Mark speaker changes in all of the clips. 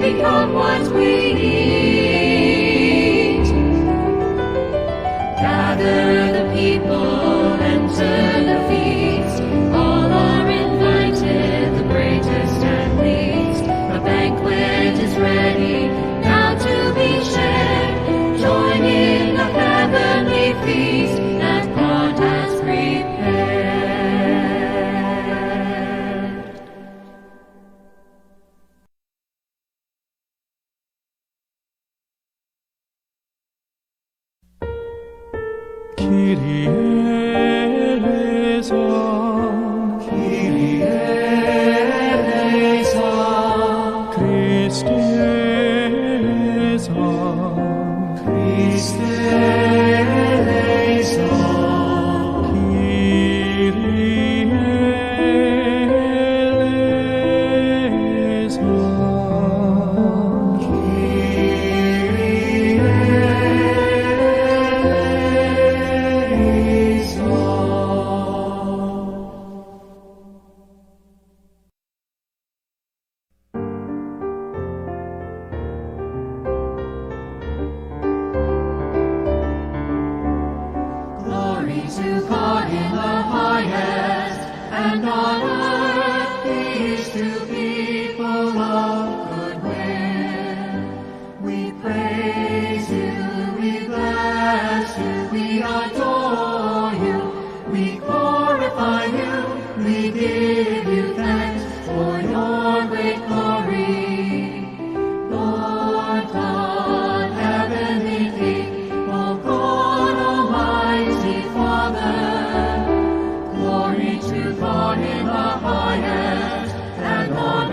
Speaker 1: Become what we eat. Gather the people, enter the feast. All are invited, the greatest and least. The banquet is ready, now to be shared. Join in the heavenly feast that God has prepared.
Speaker 2: Kyrie eleison.
Speaker 3: Kyrie eleison.
Speaker 2: Christe eleison.
Speaker 3: Christe eleison.
Speaker 2: Kyrie eleison.
Speaker 3: Kyrie eleison.
Speaker 1: Glory to God in the highest, and on earth peace to people of good will. We praise you, we bless you, we adore you, we glorify you, we give you thanks for your great glory. Lord God, heavenly King, O God, Almighty Father, glory to God in the highest, and on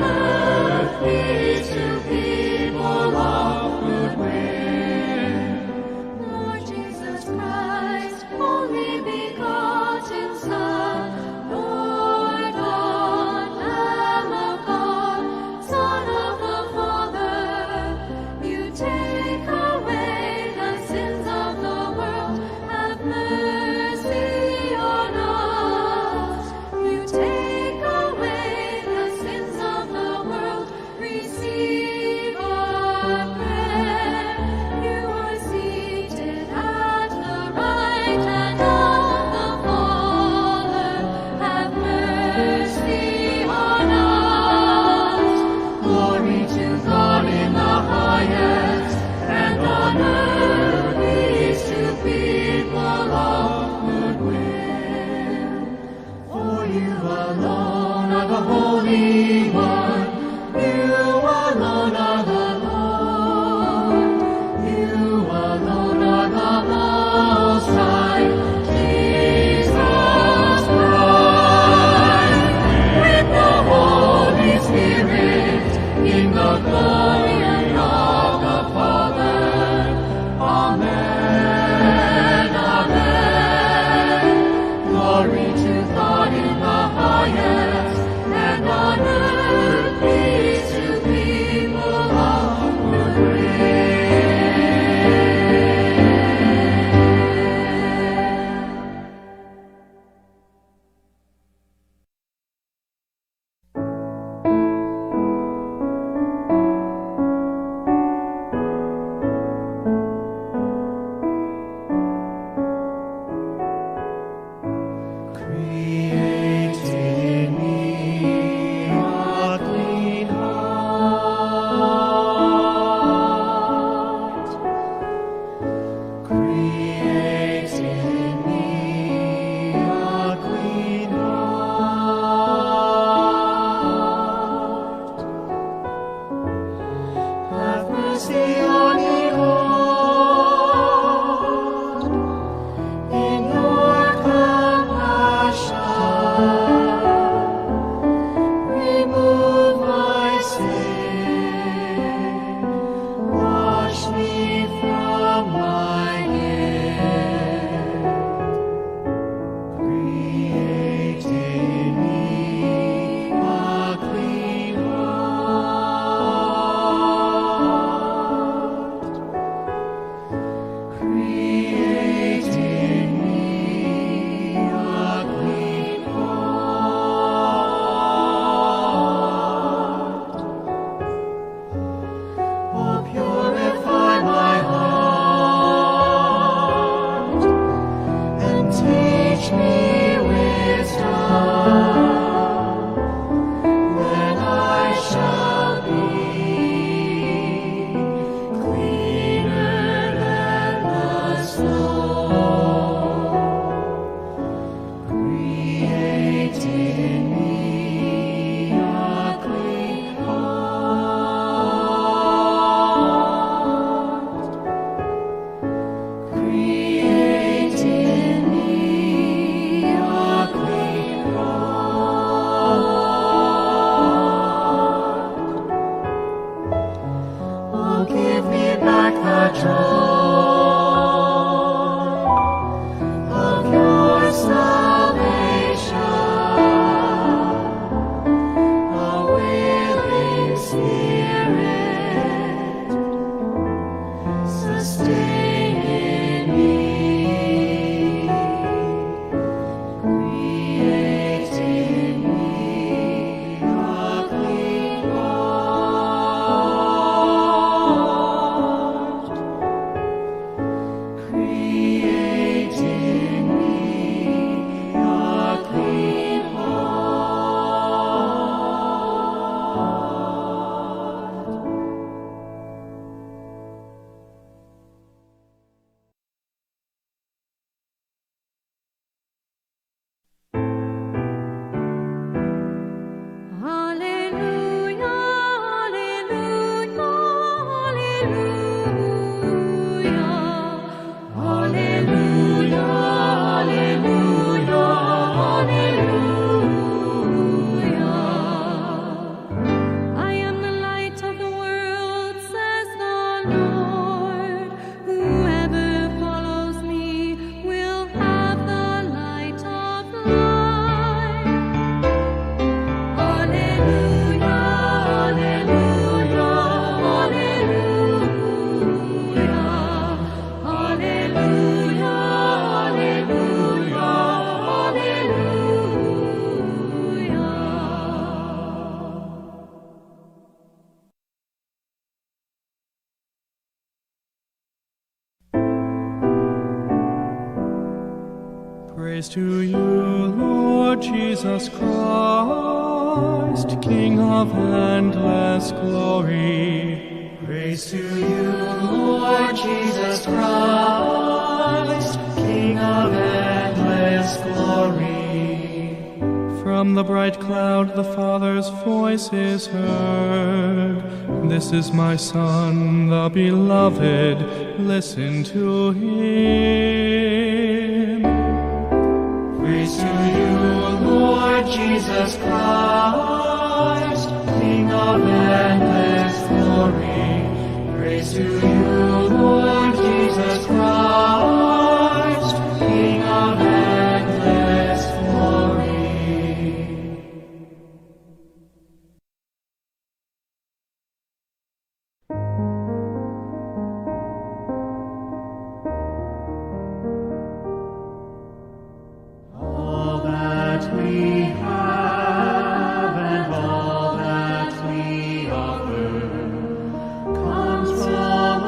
Speaker 2: Praise to you, Lord Jesus Christ, King of endless glory.
Speaker 3: Praise to you, Lord Jesus Christ, King of endless glory.
Speaker 2: From the bright cloud the Father's voice is heard. This is my Son, the beloved, listen to him.
Speaker 3: Praise to you, Lord Jesus Christ, King of endless glory. Praise to you, Lord Jesus Christ, King of endless glory. All that we have and all that we offer comes from a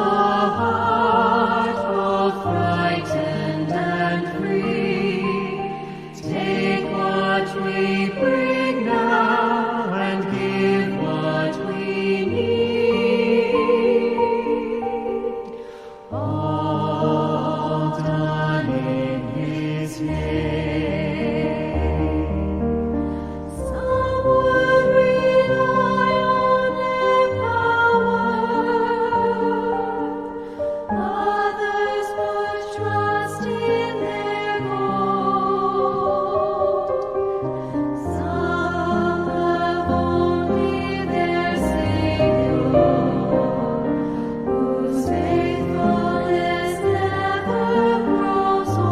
Speaker 3: heart both frightened and free. Take what we bring now and give what we need. All done in His name.
Speaker 1: Some would rely on their power, others put trust in their gold. Some have only their Savior, whose faithfulness never grows old.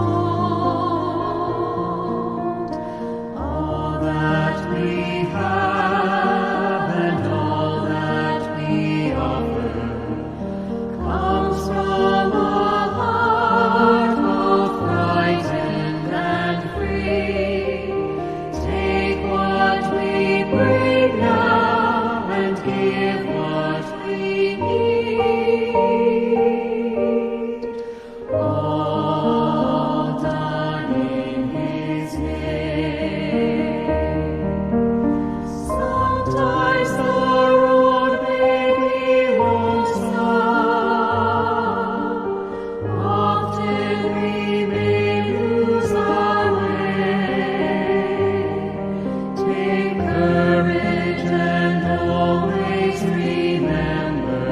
Speaker 3: All that we have and all that we offer comes from a heart both frightened and free. Take what we bring now and give what we need. All done in His name. Sometimes the road may be lonesome. Often we may lose our way. Take courage and always remember,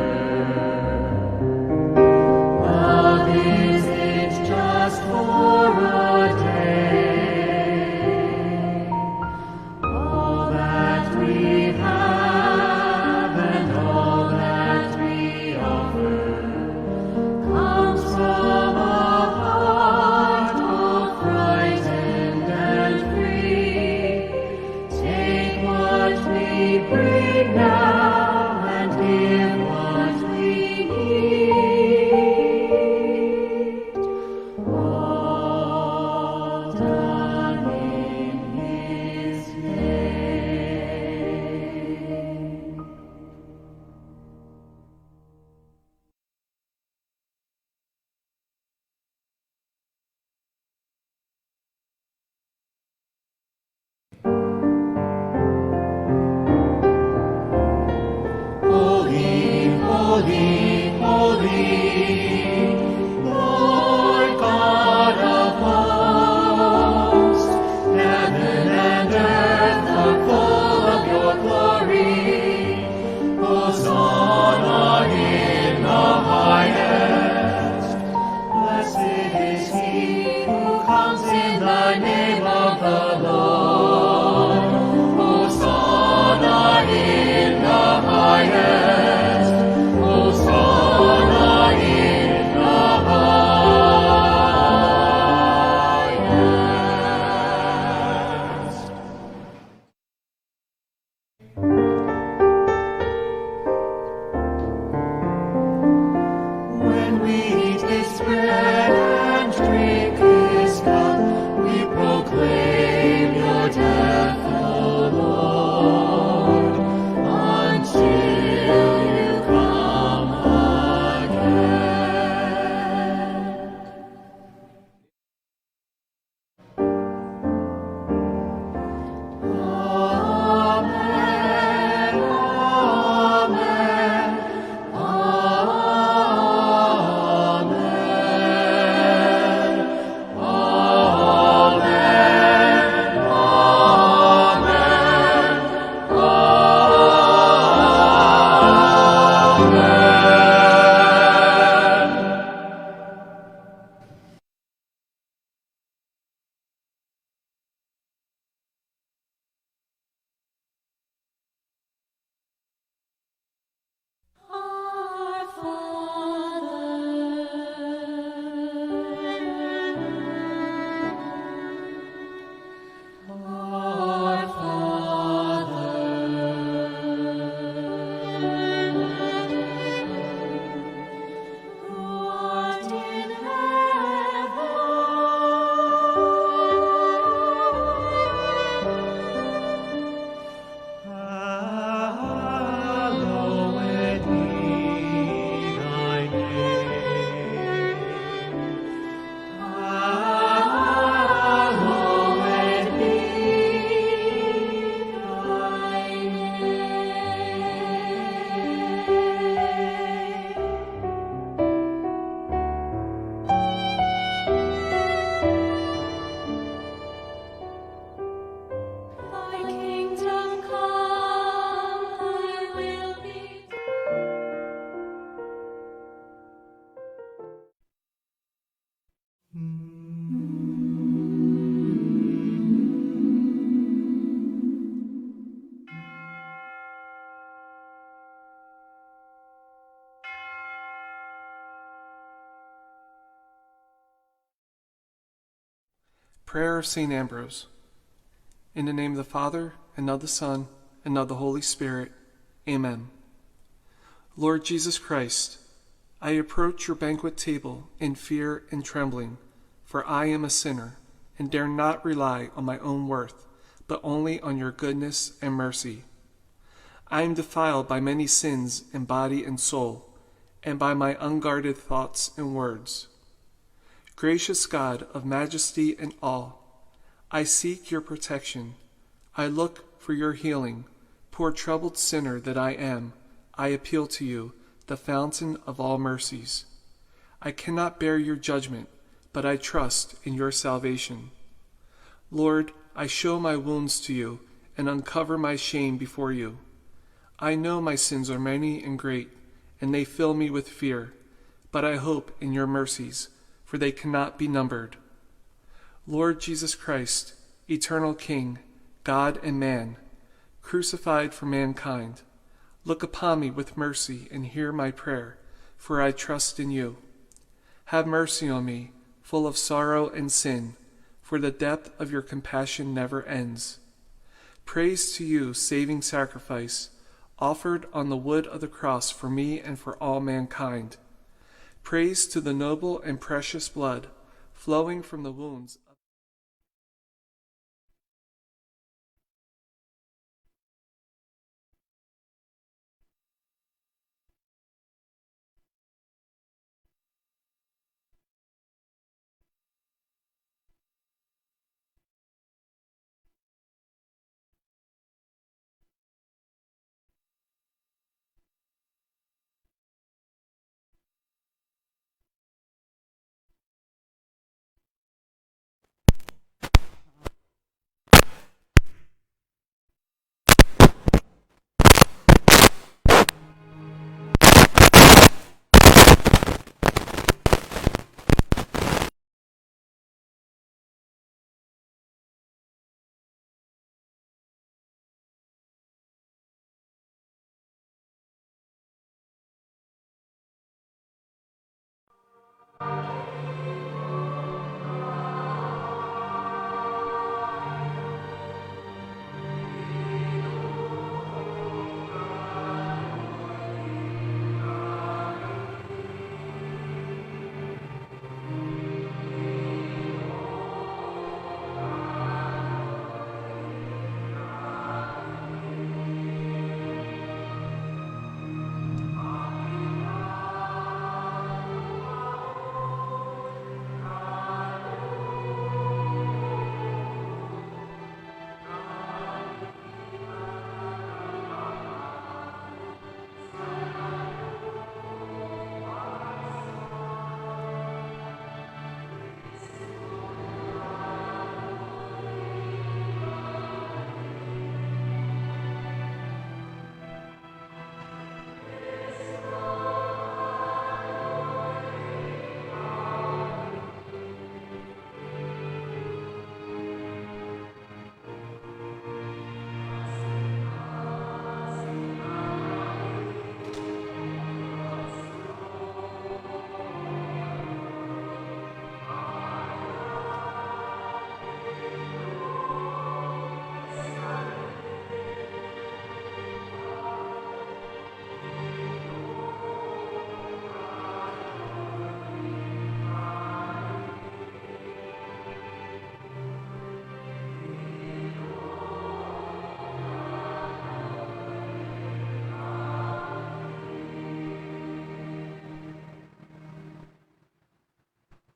Speaker 3: love isn't just for a day. All that we have and all that we offer comes from a heart both frightened and free. Take what we bring now and give what we need. All done in His name. Holy, holy, holy, Lord God of hosts, heaven and earth are full of your glory. Hosanna in the highest. Blessed is he who comes in the name of the Lord. Hosanna in the highest. Hosanna in the highest. When we eat this bread and drink this cup, we proclaim your death, O Lord, until you come again.
Speaker 2: Prayer of St. Ambrose. In the name of the Father, and of the Son, and of the Holy Spirit. Amen. Lord Jesus Christ, I approach your banquet table in fear and trembling, for I am a sinner, and dare not rely on my own worth, but only on your goodness and mercy. I am defiled by many sins in body and soul, and by my unguarded thoughts and words. Gracious God of majesty and awe, I seek your protection. I look for your healing. Poor troubled sinner that I am, I appeal to you, the fountain of all mercies. I cannot bear your judgment, but I trust in your salvation. Lord, I show my wounds to you and uncover my shame before you. I know my sins are many and great, and they fill me with fear, but I hope in your mercies, for they cannot be numbered. Lord Jesus Christ, eternal King, God and man, crucified for mankind, look upon me with mercy and hear my prayer, for I trust in you. Have mercy on me, full of sorrow and sin, for the depth of your compassion never ends. Praise to you, saving sacrifice, offered on the wood of the cross for me and for all mankind. Praise to the noble and precious blood flowing from the wounds.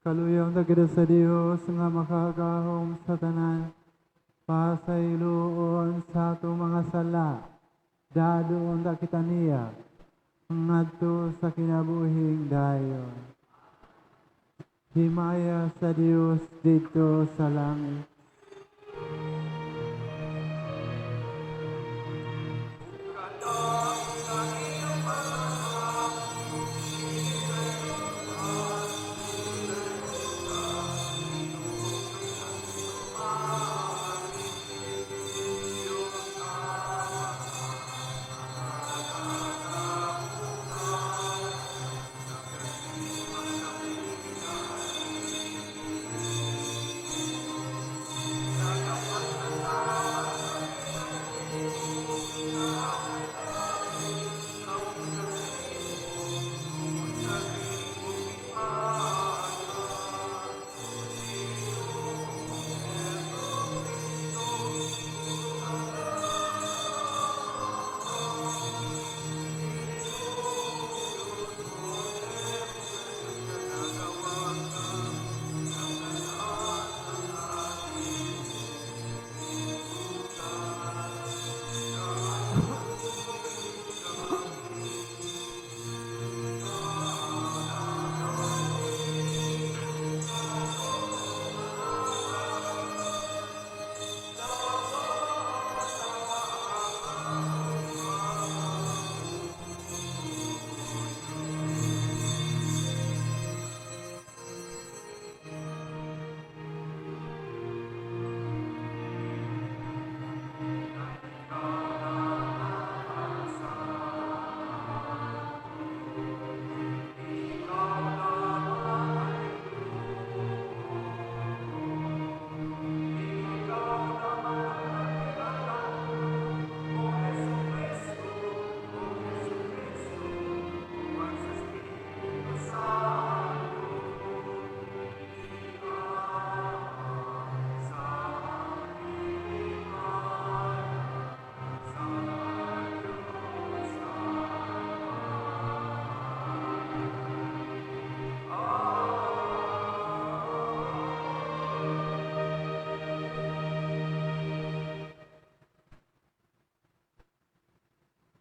Speaker 4: Kaluyaw na kita sa Dios nga makagahom sa tanan, pasayloon sa atong mga sala, dadoon ta kita niya, ngadto sa kinabuhing dayon. Himaya sa Dios didto sa langit.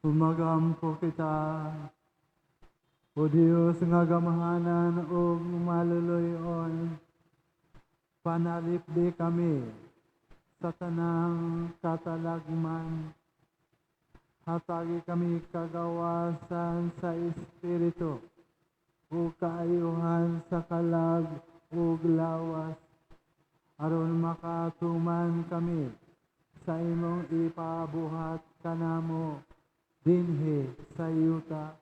Speaker 4: Magampo kita. O Dios nga gamhanan ug maluluy-on, panalipdi kami sa tanang katalagman. Hatagi kami kagawasan sa Espiritu ug kaayuhan sa kalag ug lawas, aron makatuman kami sa imong ipabuhat kanamo dinhi sa yuta.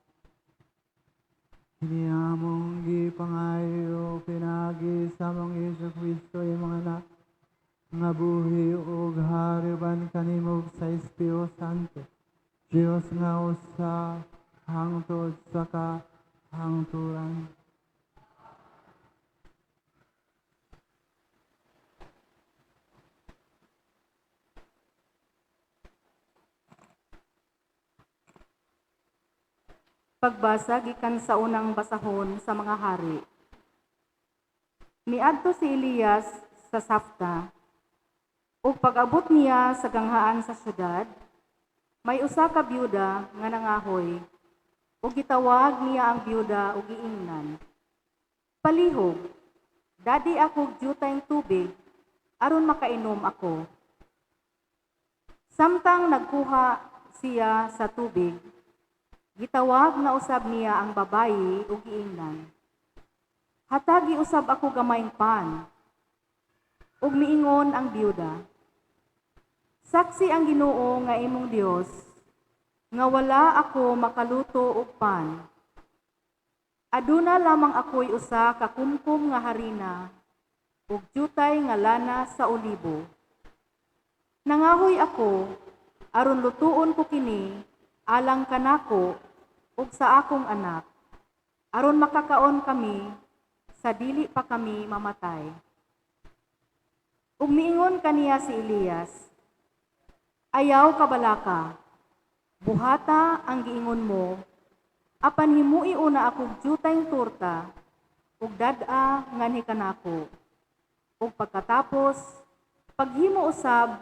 Speaker 4: Kini among gipangayo pinaagi sa among Hesus Kristo, imong Anak, nga buhi ug hari uban kanimo sa Espiritu Santo, Dios nga usa hangtod sa kahangturan.
Speaker 5: Pagbasa gikan sa unang basahon sa mga hari. Miadto si Elias sa Safta, ug pag-abot niya sa ganghaan sa syudad, may usa ka byuda nga nangahoy, ug gitawag niya ang byuda ug giingnan, "Palihog, dadi akog dyutayng tubig aron makainom ako." Samtang nagkuha siya sa tubig, gitawag na usab niya ang babayi ug giingnan, "Hatagi usab ako gamayng pan." Ug miingon ang byuda, "Saksi ang Ginoo nga imong Dios nga wala ako makaluto og pan. Aduna lamang ako'y usa ka kumkum nga harina ug dyutay nga lana sa olibo. Nangahoy ako aron lutuon ko kini alang kanako ug sa akong anak, aron makakaon kami sa dili pa kami mamatay." Ug miingon kaniya si Elias, "Ayaw kabalaka, buhata ang giingon mo, apan himui una akog dyutayng torta ug dad-a nganhi kanako. Ug pagkatapos paghimo usab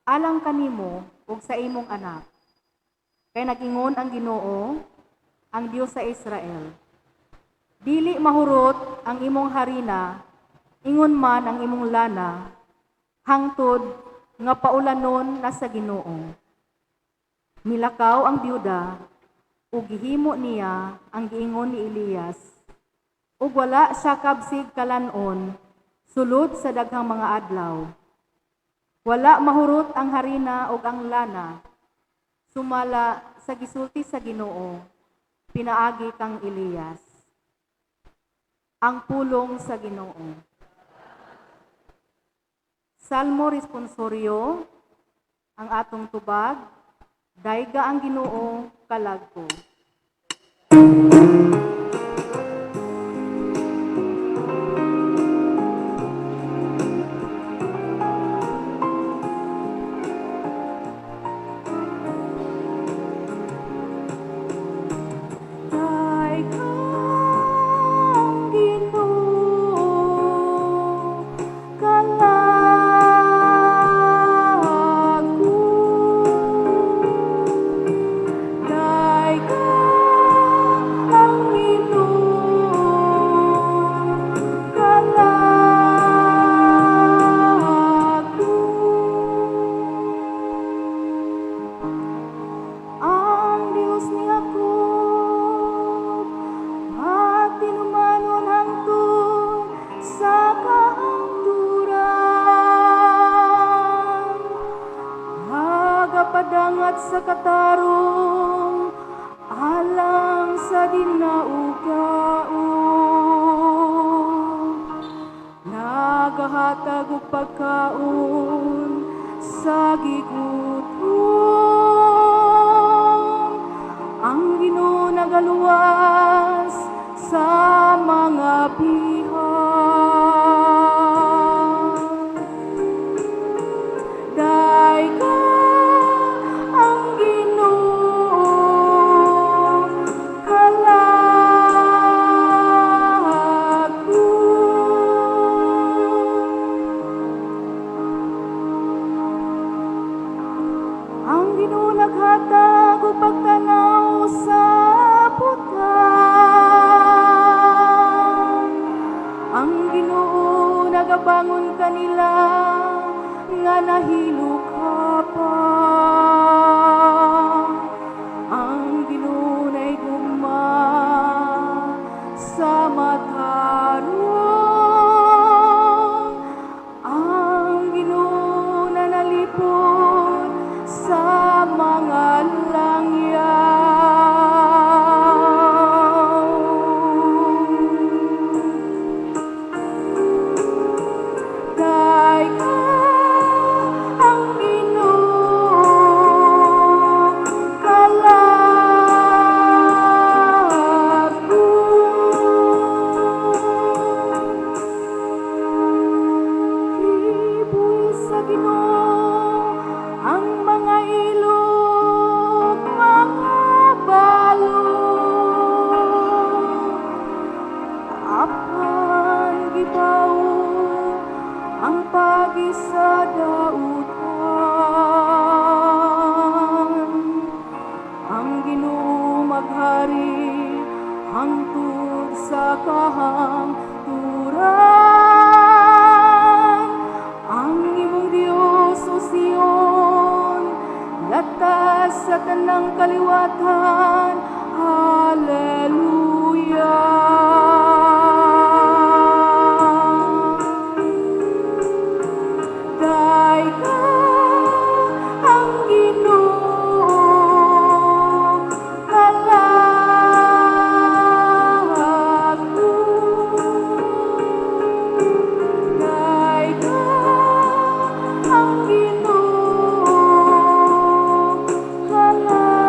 Speaker 5: alang kanimo ug sa imong anak. Kay nag-ingon ang Ginoo, ang Dios sa Israel, dili mahurot ang imong harina, ingon man ang imong lana, hangtod nga paulanon na sa Ginoo." Milakaw ang byuda ug gihimo niya ang giingon ni Elias, ug wala siya kabsig kalan-on sulod sa daghang mga adlaw. Wala mahurot ang harina ug ang lana, sumala sa gisulti sa Ginoo pinaagi kang Elias. Ang pulong sa Ginoo. Salmo responsorio, ang atong tubag, dayga ang Ginoo kalag ko. Dayga ang Ginoo kalag ko. Dayga ang Ginoo kalag ko. Ang Dios ni Jacob patinumanon hangtod sa kahangturan. Nagapadangat sa katarong alang sa dinaugaon. Nagahatag og pagkaon sa gigutom. Ang Ginoo nagaluwas sa mga bihag. Dayga ang Ginoo kalag ko. Ang Ginoo naghatag og pagtan paghari hangtod sa kahangturan. Ang imong Dios, O Sion, latas sa tanang kaliwatan. Hallelujah. Kay ka ang Ginoo, kalakto. Kay ka ang Ginoo, kalakto.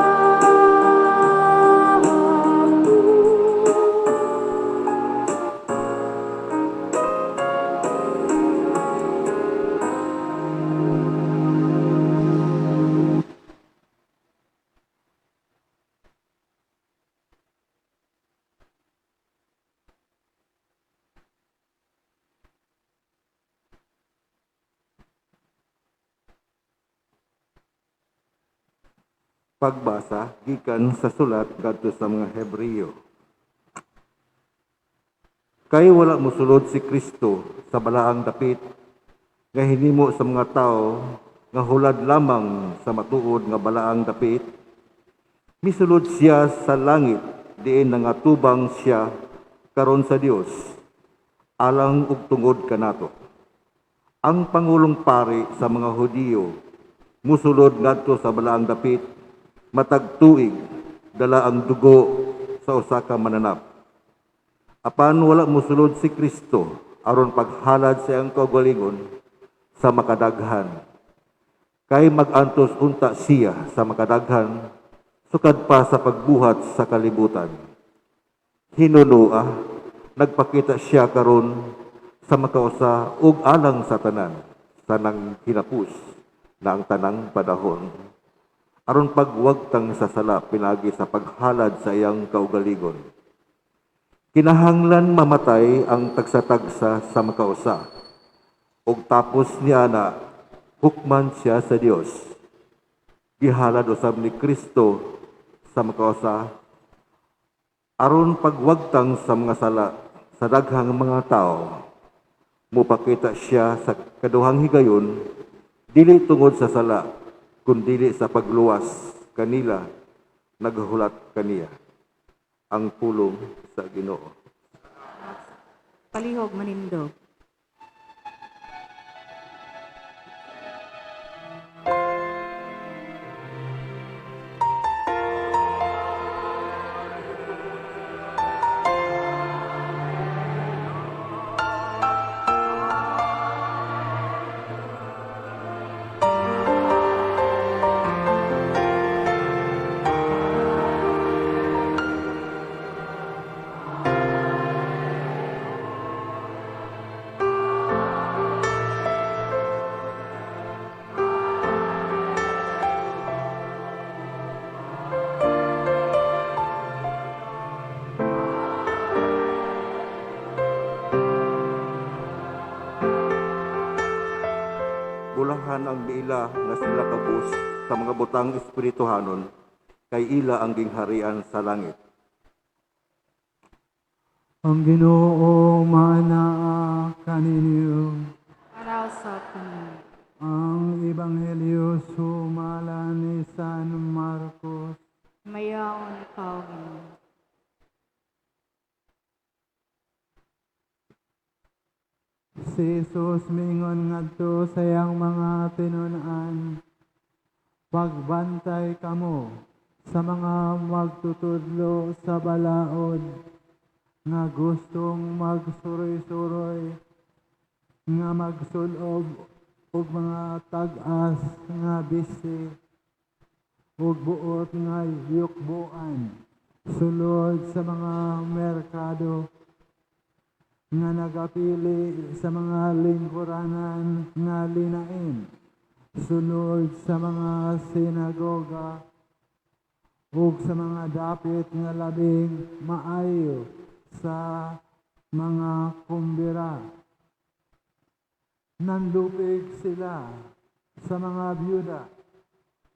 Speaker 6: Pagbasa gikan sa sulat ngadto sa mga Hebreo. Kay wala mosulod si Kristo sa balaang dapit nga hinimo sa mga tawo nga hulad lamang sa matuod nga balaang dapit. Misulod siya sa langit diin nangatubang siya karon sa Dios alang ug tungod kanato. Ang pangulong pari sa mga Hudiyo musulod ngadto sa balaang dapit matag tuig dala ang dugo sa usa ka mananap. Apan wala mosulod si Kristo aron paghalad sa iyang kaugalingon sa makadaghan. Kay mag-antos unta siya sa makadaghan sukad pa sa pagbuhat sa kalibutan. Hinunoa, nagpakita siya karon sa makausa ug alang sa tanan sa nang hinapos na ang tanang panahon aron pagwagtang sa sala pinagi sa paghalad sa iyang kaugalingon. Kinahanglan mamatay ang tagsa-tagsa sa makausa ug tapos niya na hukman siya sa Dios. Gihalad usab ni Kristo sa makausa aron pagwagtang sa mga sala sa daghang mga tao. Mupakita siya sa kaduhang higayon dili tungod sa sala kundili sa pagluwas kanila naghulat kaniya. Ang pulong sa Ginoo.
Speaker 5: Palihog manindog.
Speaker 6: Bulahan ang miila nga sila kabus sa mga butang espirituhanon, kay ila ang gingharian sa langit.
Speaker 4: Ang Ginoo maanaa kaninyo.
Speaker 5: Para sa kini.
Speaker 4: Ang Ebanghelyo sumala ni San Marcos.
Speaker 5: Mayaon ikaw, Ginoo.
Speaker 4: Si Jesus mingon ngadto sa iyang mga tinun-an, pagbantay kamo sa mga magtutudlo sa balaod nga gustong magsuroy-suroy, nga magsulob og mga tag-as nga bisi ug buot nga yukbuan sulod sa mga merkado, nga nagapili sa mga lingkuranan nga linain sulod sa mga sinagoga ug sa mga dapit nga labing maayo sa mga kumbira. Nandupig sila sa mga byuda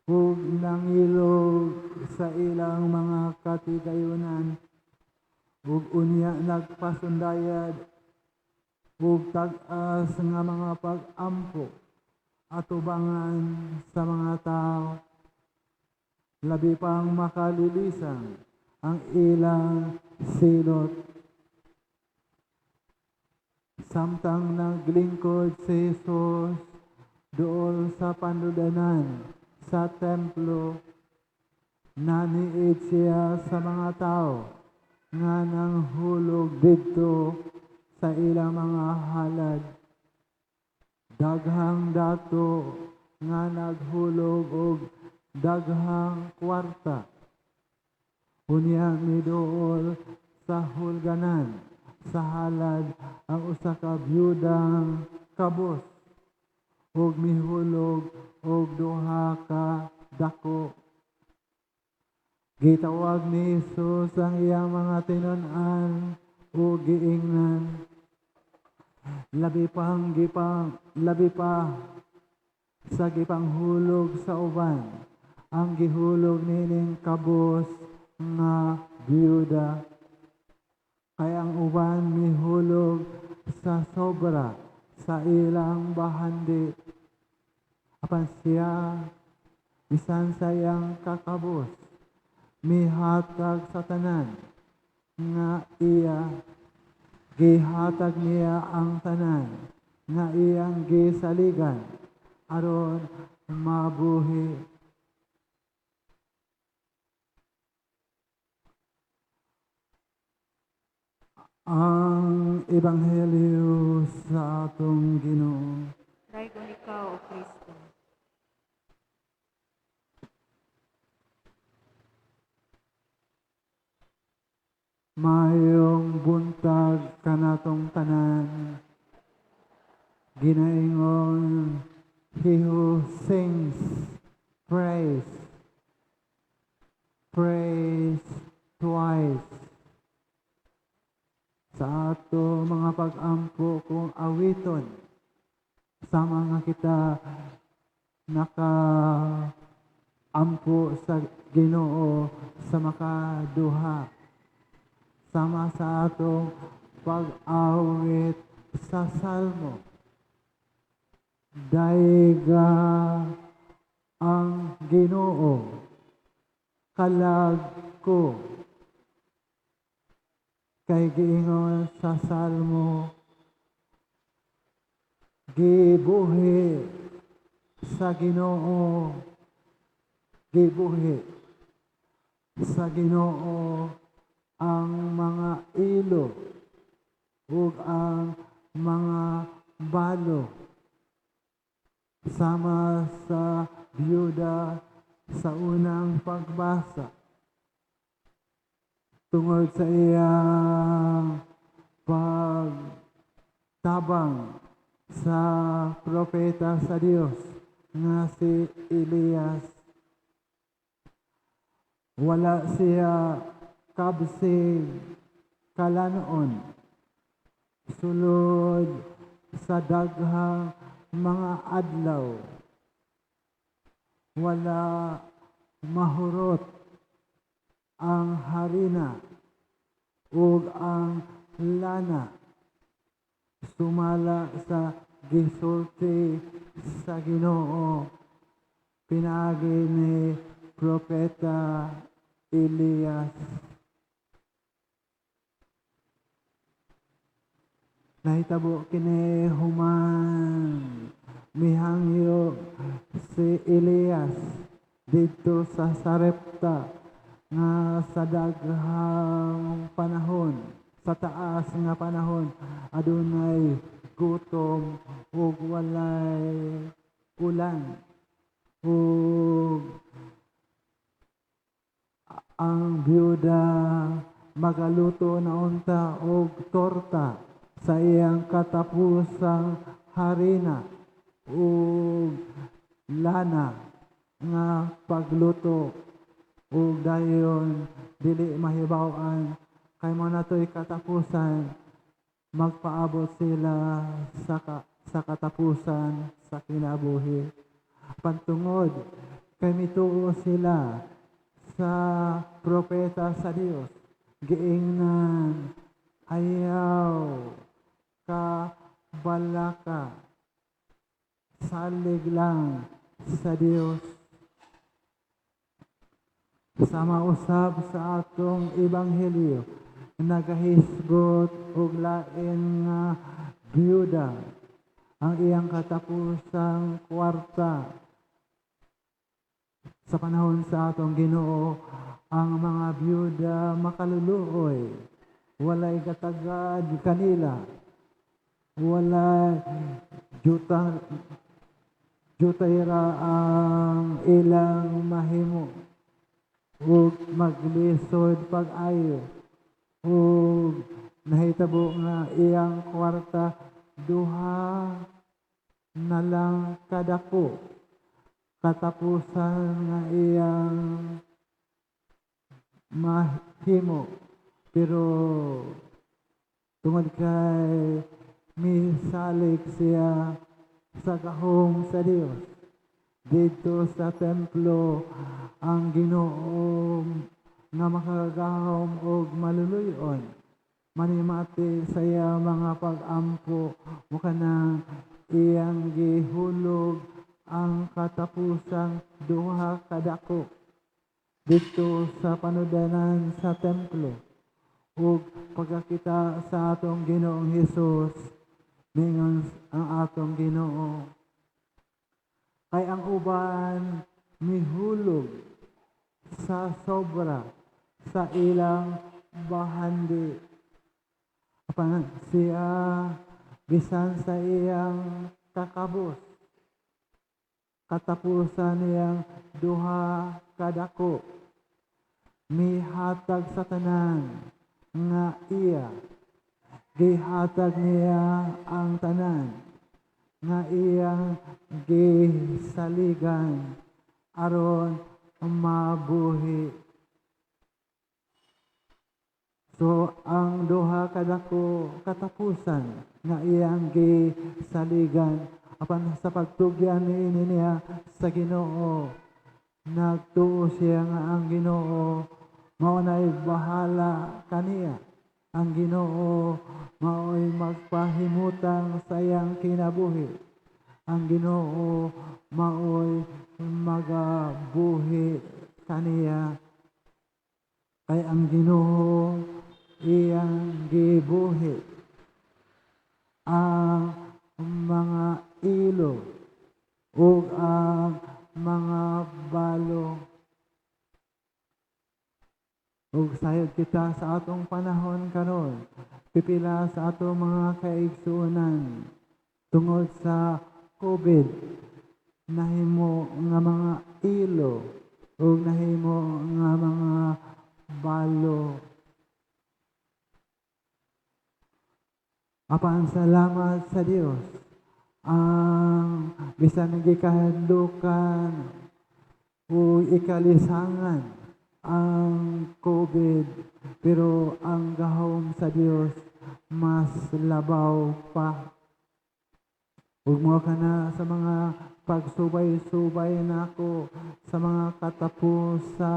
Speaker 4: Ug nangilog sa ilang mga katigayunan ug unya nagpasundayad ug tag-as nga mga pag-ampo atubangan sa mga tao. Labi pang makalilisan ang ilang silot. Samtang naglingkod si Jesus duol sa panludanan sa templo, naniid siya sa mga tao nga nanghulog didto sa ilang mga halad. Daghang dato nga naghulog og daghang kwarta. Unya miduol sa hulganan sa halad ang usa ka byudang kabos ug mihulog og duha ka dako. Gitawag ni Jesus ang iyang mga tinun-an ug giingnan, labi pa sa gipanghulog sa uban ang gihulog nining kabos nga byuda. Kay ang uban mihulog sa sobra sa ilang bahandi, apan siya, bisan sa iyang kakabos, mihatag sa tanan nga iya. Gihatag niya ang tanan nga iyang gisaligan aron mabuhi. Ang Ebanghelyo sa atong Ginoo.
Speaker 5: Daygon ikaw, O Kristo.
Speaker 4: Mayong buntag kanatong tanan. Ginaingon, he who sings praise, praise twice. Sa ato mga pag-ampo kung awiton, sama nga kita naka-ampo sa Ginoo sa makaduha, sama sa atong pag-awit sa Salmo. Dayga ang Ginoo, kalag ko. Kay giingon sa Salmo, gibuhi sa Ginoo, gibuhi sa Ginoo ang mga ilo ug ang mga balo, sama sa byuda sa unang pagbasa. Tungod sa iyang pagtabang sa propeta sa Dios nga si Elias, wala siya kabsig kalanon sulod sa daghang mga adlaw. Wala mahurot ang harina ug ang lana sumala sa gisulti sa Ginoo pinaagi ni Propeta Elias. Nahitabo kini human mihangyo si Elias didto sa Sarepta nga sa daghang panahon, sa taas nga panahon, adunay gutom ug walay ulan, ug ang byuda magaluto na unta og torta sa iyang katapusang harina ug lana nga pagluto, ug dayon dili mahibaw-an kay mo natoy katapusan, magpaabot sila sa katapusan sa kinabuhi. Pantungod Kay mituo sila sa propeta sa Dios. Giingnan, "Ayaw ka balaka, salig lang sa Dios." Sama usab sa atong ebanghelyo, nagahisgot og lain nga byuda ang iyang katapusang kwarta. Sa panahon sa atong Ginoo, ang mga byuda makaluluoy, walay katagad kanila, walay juta, jutay ra ang ilang mahimo ug maglisod pag-ayo, ug nahitabo nga iyang kwarta duha na lang kadako, katapusan nga iyang mahimo. Pero tungod kay misalig siya sa gahom sa Dios didto sa templo, ang Ginoo nga makagagahom og maluluy-on manimati sa iya mga pag-ampo, mao kana iyang gihulog ang katapusang duha kadako didto sa panudanan sa templo. Ug pagkakita sa atong Ginoong Hesus, ningon ang atong Ginoo, "Kay ang uban mihulog sa sobra sa ilang bahandi. Apan siya, bisan sa iyang kakabos, katapusan niyang duha kadako, mihatag sa tanan nga iya. Gihatag niya ang tanan nga iyang gisaligan aron mabuhi." So ang duha kadako katapusan nga iyang gisaligan, apan sa pagtugyan niini niya sa Ginoo, nagtuo siya nga ang Ginoo mao nay bahala kaniya. Ang Ginoo mao'y magpahimutang sa iyang kinabuhi. Ang Ginoo mao'y magabuhi kaniya. Kay ang Ginoo iyang gibuhi ang mga ilo ug ang mga balo. Ug sayod kita sa atong panahon karon, pipila sa atong mga kaigsuonan tungod sa COVID nahimo nga mga ilo ug nahimo nga mga balo. Apan salamat sa Dios, ang bisan gikahadlukan o ikalisangan ang COVID, pero ang gahom sa Dios mas labaw pa. Ug mo kana sa mga pagsubay-subay nako sa mga katapos sa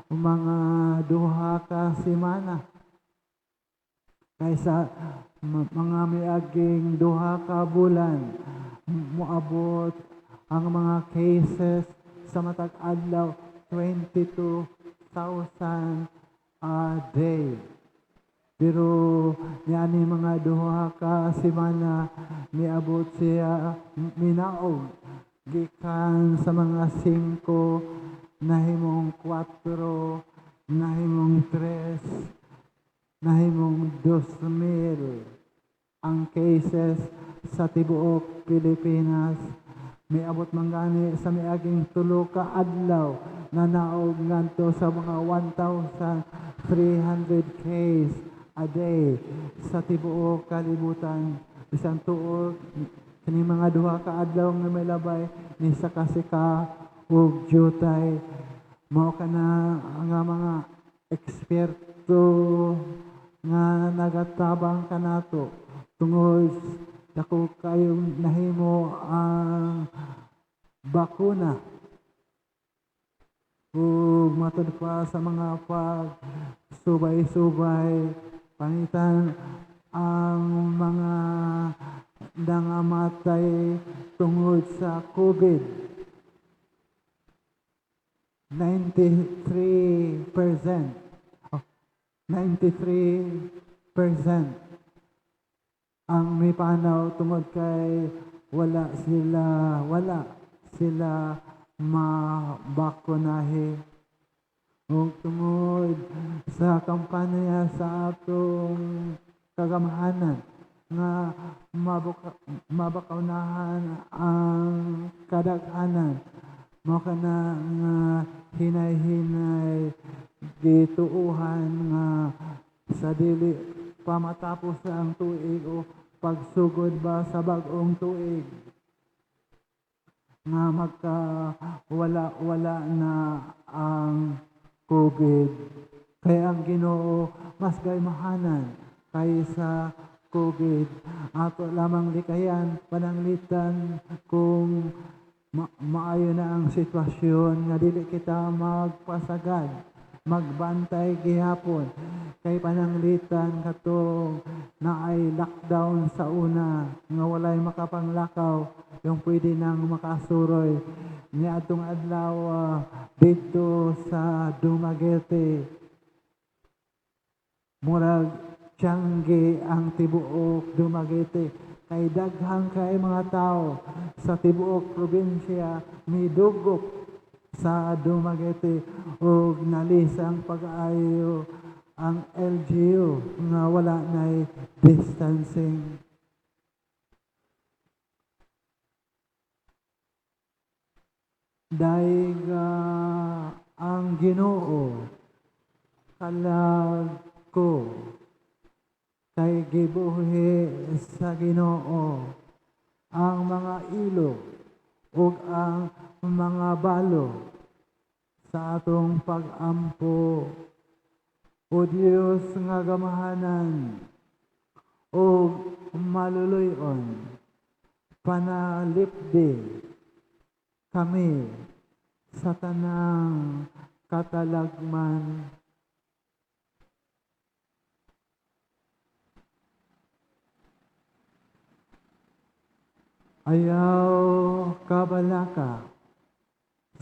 Speaker 4: mga 2 ka semana, kaysa mga miaging 2 ka bulan, moabot ang mga cases sa matag adlaw 22,000 a day. Pero niani mga 2 ka semana miabot siya minaog gikan sa mga 5 nahimong 4, nahimong 3, nahimong 2,000 ang cases sa tibuok Pilipinas. Miabot man gani sa miaging 3 ka adlaw na naog ngadto sa mga 1,300 case a day sa tibuok kalibutan. Bisan tuod kini mga 2 ka adlaw nga may labay ni sa kasika ug jutay, mao kana nga mga eksperto nga nagatabang kanato tungod dako kayong nahimo ang bakuna. Ug matud pa sa mga pag subay-subay, pangitan ang mga nangamatay tungod sa COVID. 93%. Oh, 93% ang mipanaw tungod kay wala sila mabakunahi. Ug tungod sa kampanya sa atong kagamahanan nga mabakunahan ang kadaghanan, mao kana nga hinay-hinay gituohan nga sa dili pa matapos ang tuig o pagsugod ba sa bag-ong tuig nga magka wala-wala na ang COVID. Kaya ang Ginoo mas gaymahanan kaysa COVID. Ato lamang likayan, pananglitan kung maayo na ang sitwasyon nga dili kita magpasagad, magbantay gihapon. Kay pananglitan katong naay lockdown sa una nga walay makapanglakaw, yung pwede nang makasuroy. Niadtong adlaw didto sa Dumaguete, murag tiyangge ang tibuok Dumaguete kay daghang kay mga tao sa tibuok probinsya midugop sa Dumaguete ug nalisang pag-ayo ang LGU nga wala nay distancing. Dayeg ang Ginoo, kalag ko, kay gibuhi sa Ginoo ang mga ilo ug ang mga balo sa atong pag-ampo. O Dios nga gamahanan ug maluluy-on, panalipdi kami sa tanang katalagman. Ayaw kabalaka,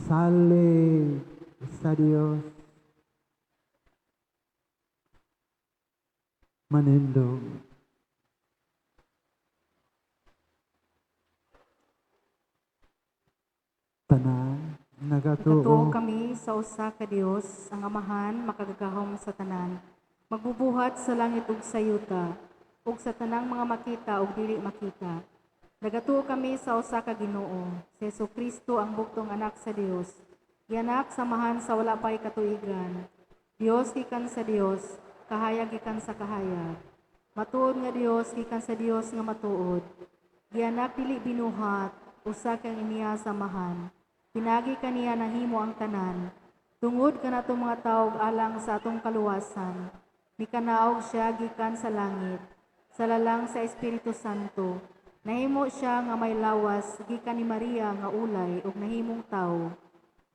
Speaker 4: salig sa Dios. Manindog. Tanan
Speaker 5: Nagatuo
Speaker 4: nagatuo
Speaker 5: kami sa usa ka Dios, ang Amahan makagagahom sa tanan, magbubuhat sa langit ug sa yuta, ug sa tanang mga makita ug dili makita. Nagatuo kami sa usa ka Ginoo, si Hesukristo ang bugtong anak sa Dios. Gianak sa Amahan sa wala pay katuigan. Dios gikan sa Dios, kahayag gikan sa kahayag. Matuod nga Dios gikan sa Dios nga matuod. Gianak dili binuhat, usa kang iniya sa Amahan. Pinaagi kaniya nahimo ang tanan. Tungod kanatong mga tawo alang sa atong kaluwasan, mikanaog siya gikan sa langit, sa lalang sa Espiritu Santo. Nahimo siya nga may lawas gikan ni Maria nga ulay ug nahimong tawo.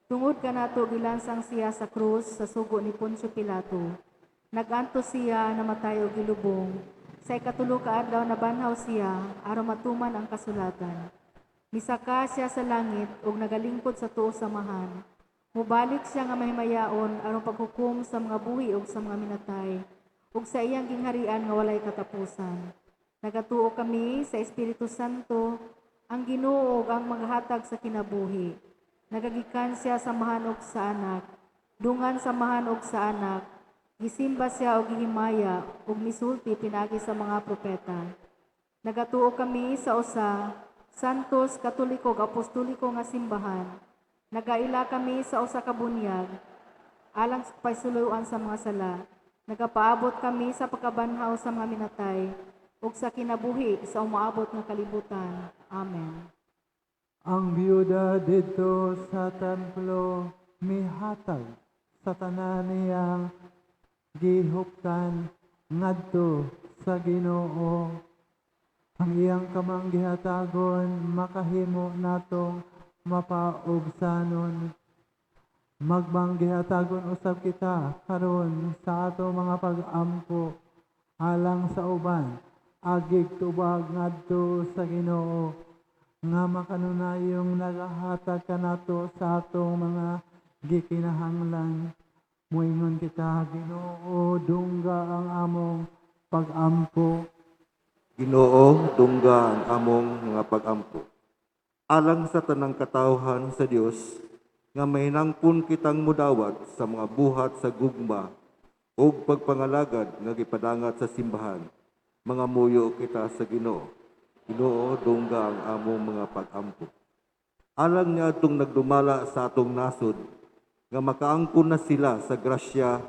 Speaker 5: Tungod kanato gilansang siya sa krus sa sugo ni Poncio Pilato. Nag-antos siya, namatay ug gilubong. Sa ikatulo ka adlaw nabanhaw siya aron matuman ang kasulatan. Misaka siya sa langit ug nagalingkod sa tuo sa Amahan. Mubalik siya nga mahimayaon aron paghukom sa mga buhi ug sa mga minatay ug sa iyang gingharian nga walay katapusan. Nagatuo kami sa Espiritu Santo, ang Ginoo ug ang maghatag sa kinabuhi. Nagagikan siya sa Amahan ug sa Anak. Dungan sa Amahan ug sa Anak. Gisimba siya og gihimaya ug misulti pinaagi sa mga propeta. Nagatuo kami sa usa Santos, Katoliko ug Apostoliko nga simbahan. Nagaila kami sa usa ka bunyag alang sa pasuluan sa mga sala. Nagapaabot kami sa pagkabanhaw sa mga minatay ug sa kinabuhi sa umaabot nga kalibutan. Amen.
Speaker 4: Ang biyuda didto sa templo mihatag sa tanan niyang gihuptan ngadto sa Ginoo. Ang iyang kamang gihatagon makahimo natong mapaubsanon. Magbang gihatagon usab kita karon sa ato mga pag-ampo alang sa uban, agig tubag ngadto sa Ginoo nga makanunayong nagahatag kanato sa atong mga gikinahanglan. Moingon kita, Ginoo, dungga ang among pag-ampo.
Speaker 6: Ginoo, dungga ang among mga pag-ampo. Alang sa tanang katawhan sa Dios nga mahinangpon kitang mudawat sa mga buhat sa gugma ug pagpangalagad nga gipadangat sa simbahan, mga muyo kita sa Ginoo. Ginoo, dungga ang among mga pag-ampo. Alang niadtong nagdumala sa atong nasod, nga makaangkon na sila sa grasya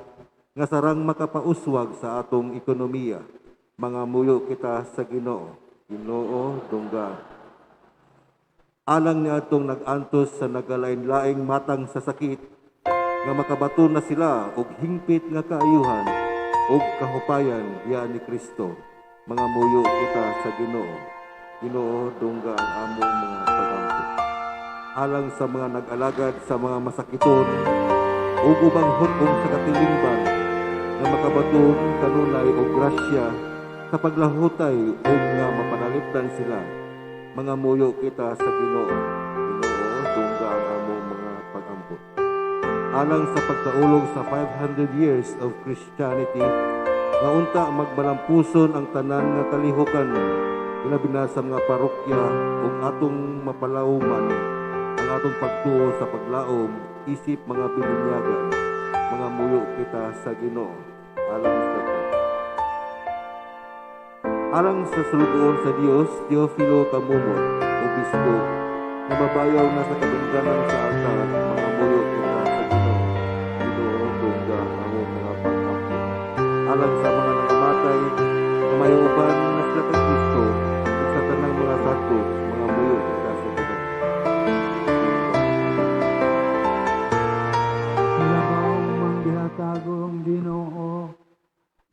Speaker 6: nga sarang makapauswag sa atong ekonomiya, mga muyo kita sa Ginoo. Ginoo, dungga. Alang niadtong nag-antos sa nagalain-laing matang sa sakit, nga makabaton na sila og hingpit nga kaayuhan og kahupayan diya ni Kristo, mga muyo kita sa Ginoo. Ginoo, dungga ang among mga pag-ampo. Alang sa mga nag-alagad sa mga masakiton ug ubang hut-ong sa katilingban nga makabaton kanunay og grasya sa paglahutay ug nga mapanalipdan sila, mga muyo kita sa Ginoo. Ginoo, dungga ang among mga pag-ampo. Alang sa pagkaulog sa 500 years of Christianity, nga unta magmalampuson ang tanan nga kalihukan, ilabi na sa mga parokya ug atong mapalawman ang atong pagtuo sa paglaom isip mga binunyagan, mga muyo kita sa Ginoo. Alang sa sulugoon sa Dios, Teofilo Camomot, Obispo, nga mabayaw na sa kabungganan sa altar, mga muyo kita sa Ginoo. Ginoo, dungga ang among mga pag-ampo. Alang sa mga nangamatay, nga may uban na sila kay Kristo, ug sa tanang mga santo, mga muyo kita sa Ginoo.
Speaker 4: Labaw manggihatagong Ginoo,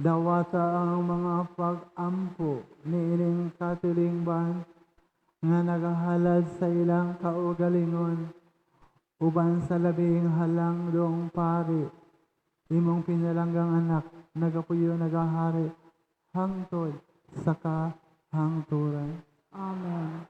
Speaker 4: dawata ang mga pag-ampo niining katilingban nga nagahalad sa ilang kaugalingon uban sa labing halangdong pari, imong pinalanggang anak, nagapuyo nagahari hangtod sa kahangturan.
Speaker 5: Amen.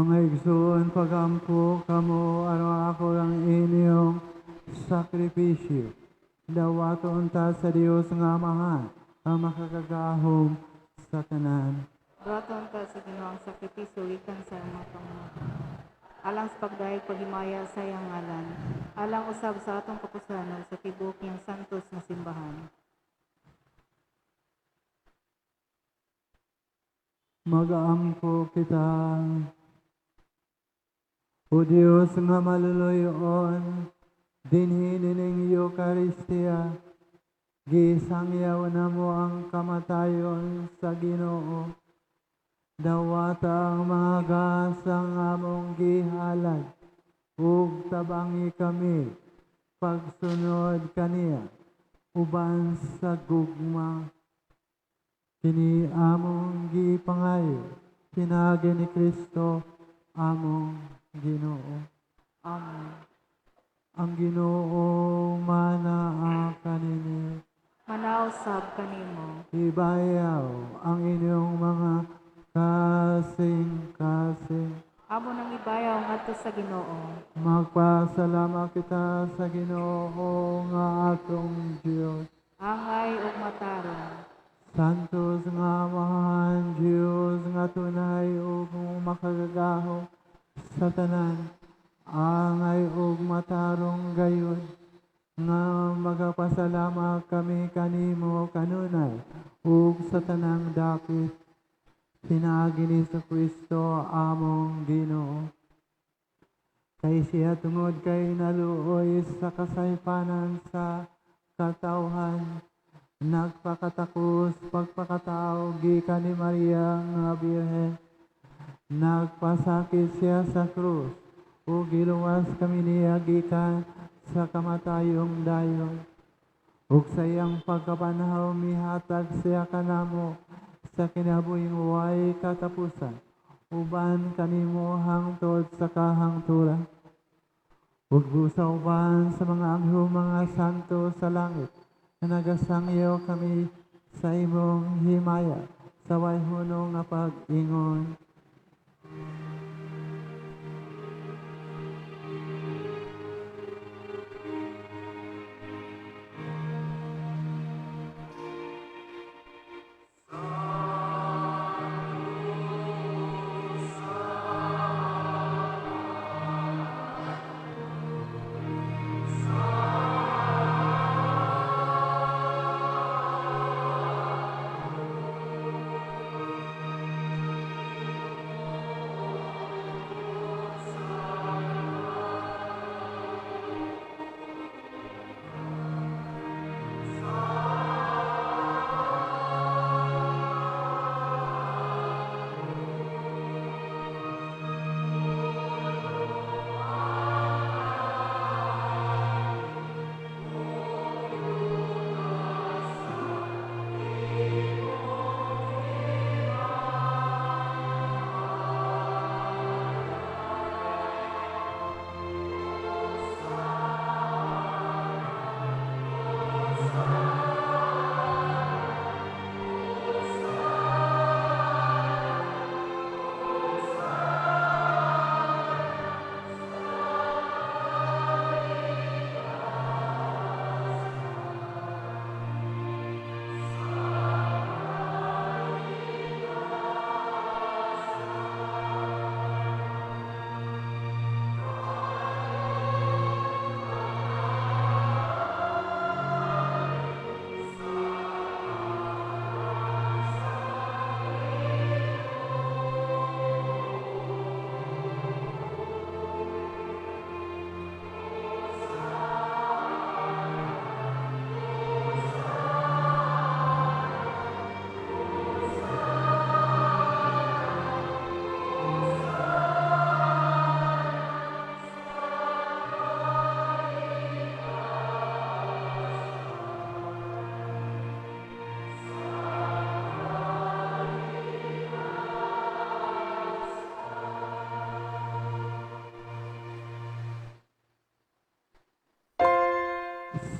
Speaker 4: Mga igsoon, pagampo kamo aron ako ang inyong sakripisyo. Dawaton ta sa Dios nga Amahan ang makakagahom sa tanan.
Speaker 5: Duhaton ta sa Ginoo ang sakripisyo gikan sa imong kamot, alang sa pagdayeg paghimaya sa iyang ngalan, alang usab sa atong kapusan ug sa tibuok niyang santos nga simbahan.
Speaker 4: Magaampo kita. O Dios nga maluluyon, dinhi nining Eucharistia, gisangyaw namo ang kamatayon sa Ginoo. Dawata ang mga gasang among gihalad, ug tabangi kami pagsunod kaniya uban sa gugma. Kini among gipangayo, pinaagi ni Kristo among Ginoo.
Speaker 5: Amen.
Speaker 4: Ang Ginoo manaa kaninyo.
Speaker 5: Manausab kanimo.
Speaker 4: Ibayaw ang inyong mga kasing-kasing.
Speaker 5: Amo nang ibayaw ngadto sa Ginoo.
Speaker 4: Magpasalamat kita sa Ginoo nga atong Dios.
Speaker 5: Angay ug matarong.
Speaker 4: Santos nga Amahan, Dios nga tunay ug makagagahom sa tanan, angay ug matarong gayud nga magapasalamat kami kanimo kanunay ug sa tanang dapit, pinaagi ni sa Kristo among Ginoo. Kay siya tungod kay naluoy sa kasaypanan sa katawhan, nagpakatakos pagpakatao gikan ni Maria nga Birhen. Nagpasakit siya sa krus ug giluwas kami niya gikan sa kamatayong dayon. Ug sa iyang pagkabanhaw mihatag siya kanamo sa kinabuhing way katapusan, uban kanimo hangtod sa kahangturan. Ug busa uban sa mga anghel, mga santo sa langit, na nagasangyaw kami sa imong himaya sa way hunong nga pag-ingon.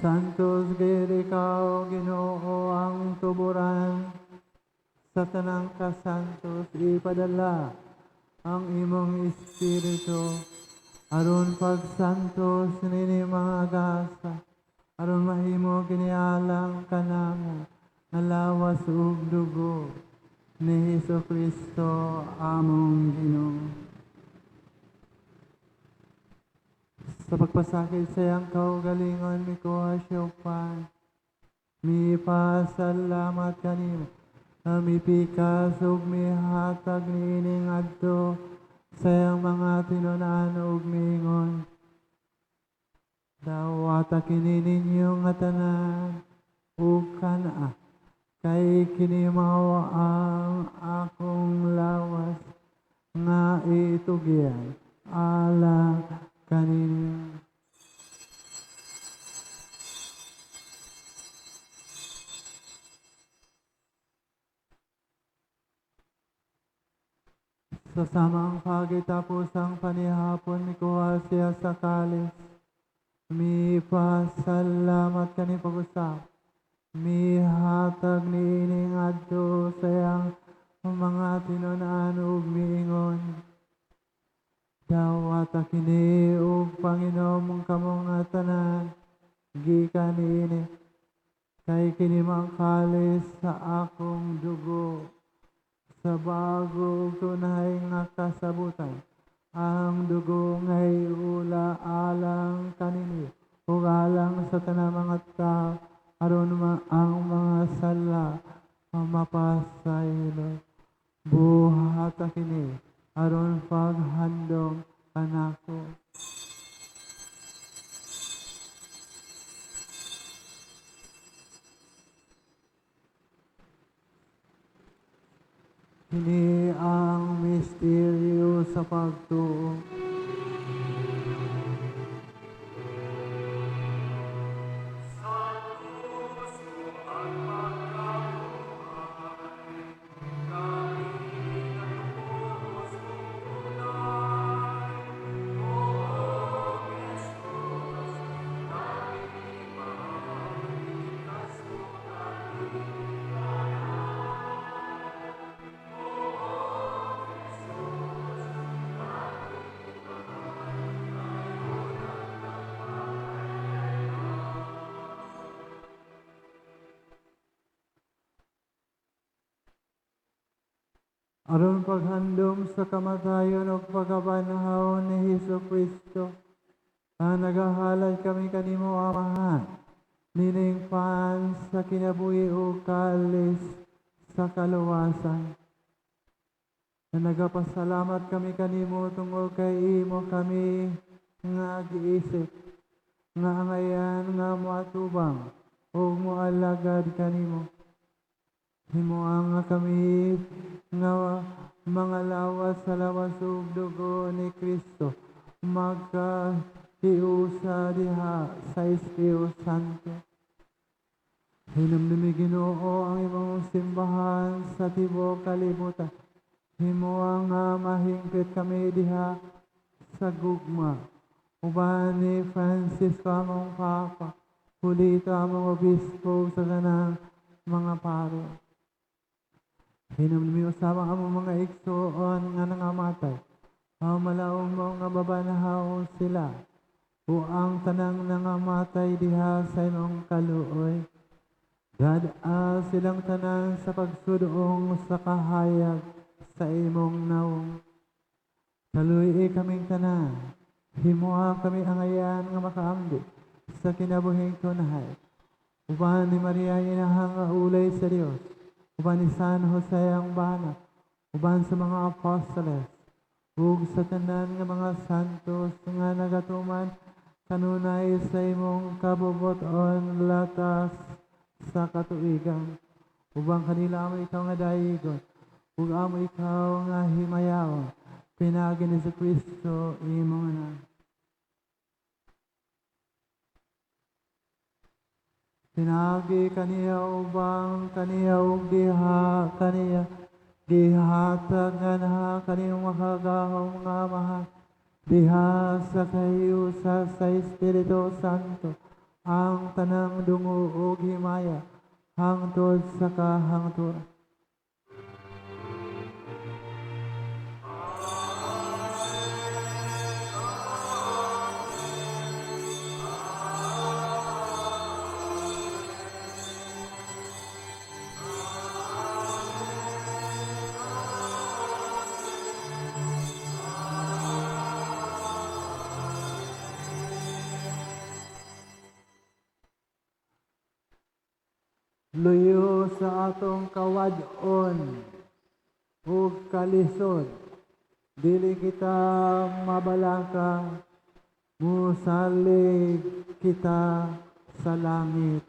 Speaker 4: Santos gayud ikaw, Ginoo, ang tuburan sa tanang kasantos, ipadala ang imong Espiritu aron pagsantos nini mga gasa, aron mahimo kini alang kanamo nga lawas ug dugo ni Hesus Kristo among Ginoo. Sa pagpasakit sa iyang kaugalingon, mikuha siya upan. Mipasalamat kanimo, mipikas ug mihatag niini ngadto sa iyang mga tinunan ug miingon, "Dawata kini ninyo nga tanan ug kana, kay kini mao ang akong lawas nga itugyan alang kaninyo." Sa samang pagitapos ang panihapon, mikuha siya sa kalis. Mipasalamat kani pag-usap. Mihatag niini ngadto sa iyang mga tinunan ug miingon, "Dawata kini ug panginom kamo nga tanan gikan niini, kay kini mao ang kalis sa akong dugo sa bago ug tunay nga kasabutan, ang dugo nga iula alang kaninyo ug alang sa tanang mga tao aron ang mga sala mapasaylo. Buhata kini aron paghandom kanako." Kini ang misteryo sa pagtuo. Aron paghandom sa kamatayon ug pagkabanhaw ni Hesus Kristo, ang nagahalad kami kanimo, Amahan, nining pan sa kinabuhi ug kalis sa kaluwasan. Na nagapasalamat kami kanimo tungod kay imo kami nga giisip, nga angayan nga moatubang ug moalagad kanimo. Himoa nga kami nga mga lawas sa lawas ug dugo ni Kristo magkahiusa diha sa Espiritu Santo. Hinumdumi, Ginoo, ang imong simbahan sa tibuok kalibutan. Himoa nga mahingpit kami diha sa gugma uban ni Francisco among Papa, Julito among Obispo, sa tanang mga paro. Hinumdumi usab ang among mga igsoon nga nangamatay, ang mo nga babanhaw sila, o ang tanang nangamatay diha sa imong kaluoy. Dad-a silang tanan sa pagsudong sa kahayag sa imong nawong. Kaluy kaming tanan, himoa kami angayan nga makaambi sa kinabuhing tunhay. Uban ni Maria inahang nga ulay sa Dios, uban ni San Jose ang bana, uban sa mga apostoles, ug sa tanan nga mga santos nga nagatuman kanunay sa imong kabubuton latas sa katuigan. Ubang kanila amo ikaw nga daigon, ug amo ikaw nga himayaon, pinaagi ni sa Kristo imong anak. Pinaagi kaniya ubang kaniya ug diha kaniya gihatag nga kaniyong makagahom nga Amahan diha sa kahiusa sa Espiritu Santo ang tanang dungo ug himaya hangtod sa kahangturan. Luyo sa atong kawad-on ug kalisod, dili kita mabalaka, musalig kita sa langit.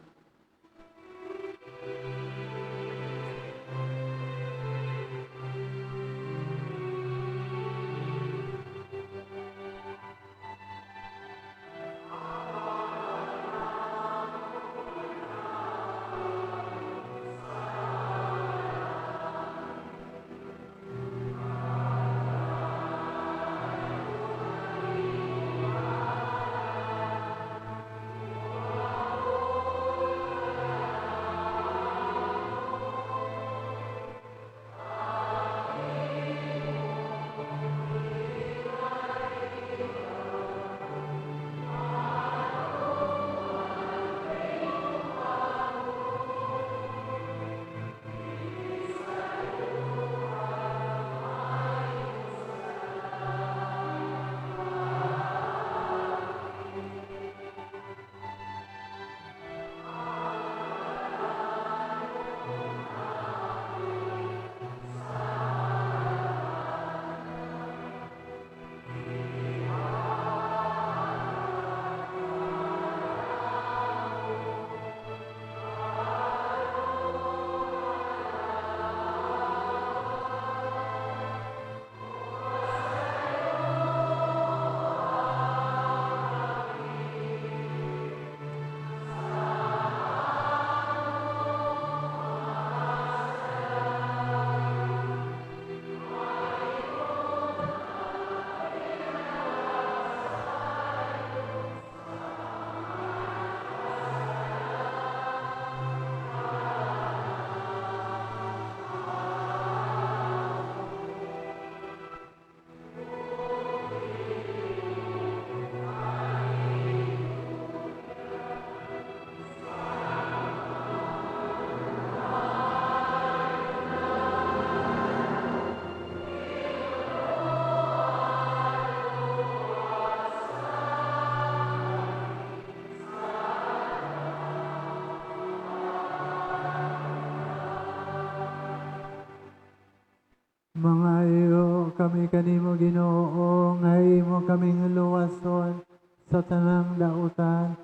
Speaker 4: Mangayo kami kanimo Ginoo, nga imo kaming luwason sa tanang dautan.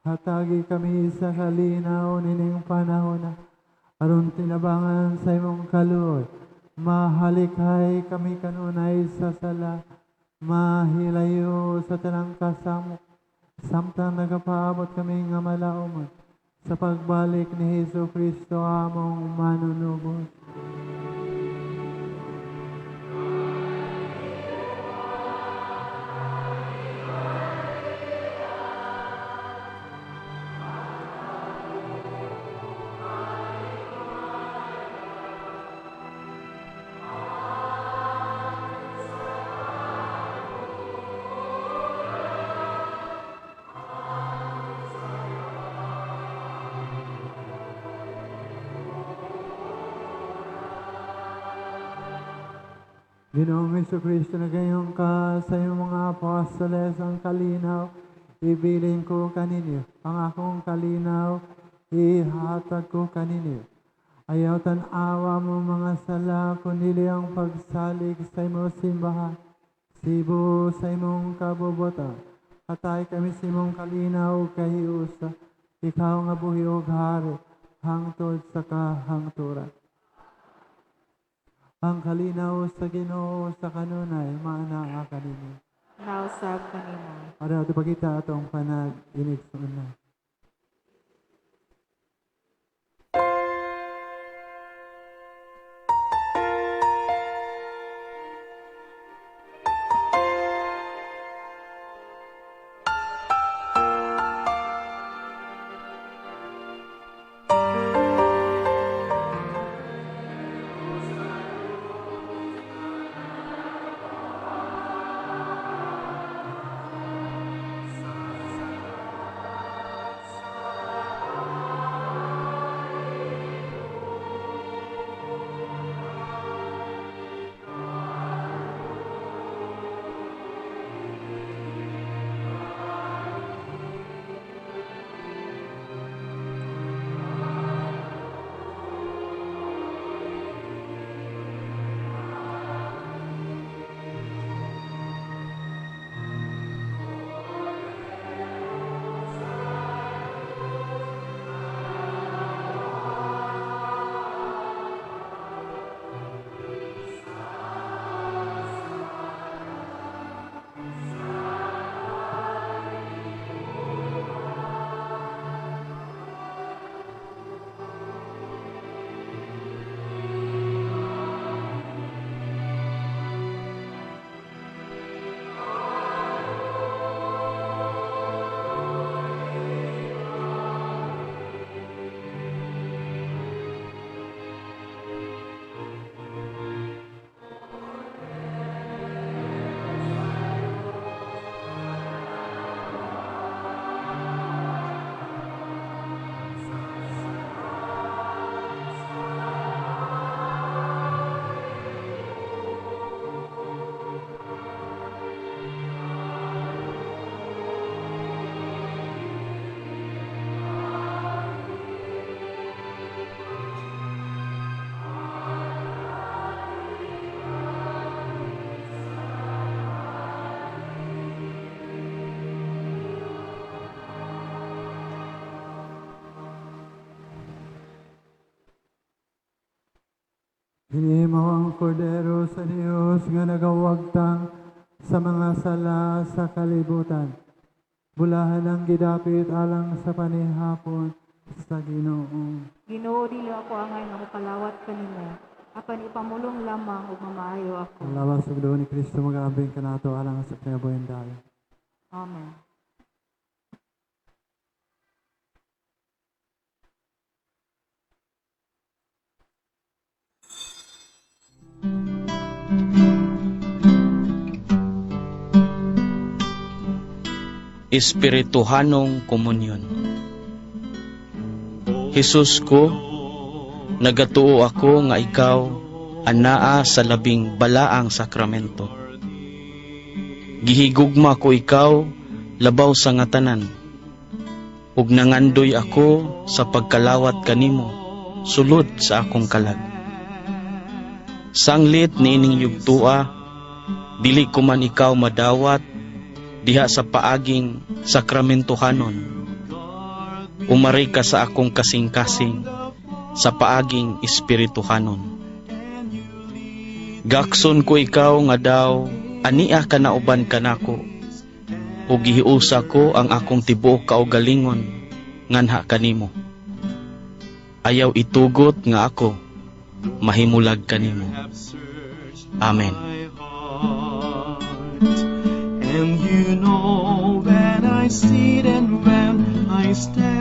Speaker 4: Hatagi kami sa kalinaw nining panahon, aron tinabangan sa imong kaluoy. Mahalikay kami kanunay sa sala, mahilayo sa tanang kasamok, samtang nagapaabot kami nga malaumon sa pagbalik ni Hesus Kristo among manunubos. Ginoong Jesucristo, nagayon ka sa iyong mga apostoles ang kalinaw, ibilin ko kaninyo. Ang akong kalinaw, ihatag ko kaninyo. Ayaw tan-awa mo mga sala, kundi ang pagsalig sa imong simbahan. Sibo sa imong kabubutan. Hatay kami sa imong kalinaw kahiusa. Ikaw nga buhi og hari, hangtod sa kahangturan. Ang kalinaw sa Ginoo sa kanunay, maanaa kaninyo.
Speaker 5: Nausab kanimo.
Speaker 4: Para ato pagita atong panag-inig sa una. Kini mao ang Kordero sa Dios nga nagawagtang sa mga sala sa kalibutan. Bulahan ang gidapit alang sa panihapon sa Ginoo.
Speaker 5: Ginoo, dili ako angay nga mokalawat kanimo, apan ipamulong lamang ug mamaayo ako.
Speaker 4: Ang lawas ug dugo ni Kristo magaambing kanato alang sa kinabuhing dayon.
Speaker 5: Amen.
Speaker 7: Espirituhanong Komunyon. Jesus ko, nagatuo ako nga ikaw anaa sa labing balaang sakramento. Gihigugma ko ikaw labaw sa nga tanan, ug nangandoy ako sa pagkalawat kanimo sulod sa akong kalag. Sanglit niining yugtua, dili ko man ikaw madawat diha sa paaging sakramentohanon. Umari ka sa akong kasing-kasing sa paaging espirituhanon. Gakson ko ikaw nga daw ania ka nauban kanako, ug gihiusa ko ang akong tibuok kaugalingon nganha kanimo. Ayaw itugot nga ako mahimulag kanimo. Amen.
Speaker 3: And you know when I sit and when I stand.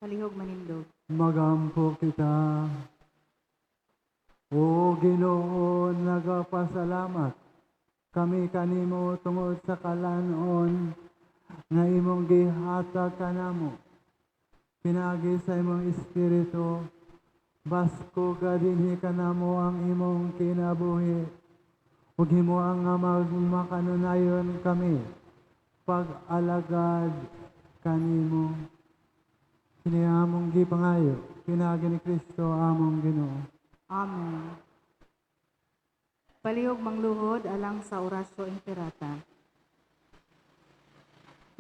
Speaker 5: Palihog manindog.
Speaker 4: Magampo kita. O Ginoo, nagapasalamat kami kanimo tungod sa kalan-on nga imong gihatag kanamo. Pinaagi sa imong Espiritu, baskoga dinhi kanamo ang imong kinabuhi. Ug himoa nga magmakanunayon kami pag-alagad kanimo. Kini among gipangayo, pinaagi ni Kristo among Ginoo.
Speaker 5: Amen. Palihog mangluhod alang sa Oratio Imperata.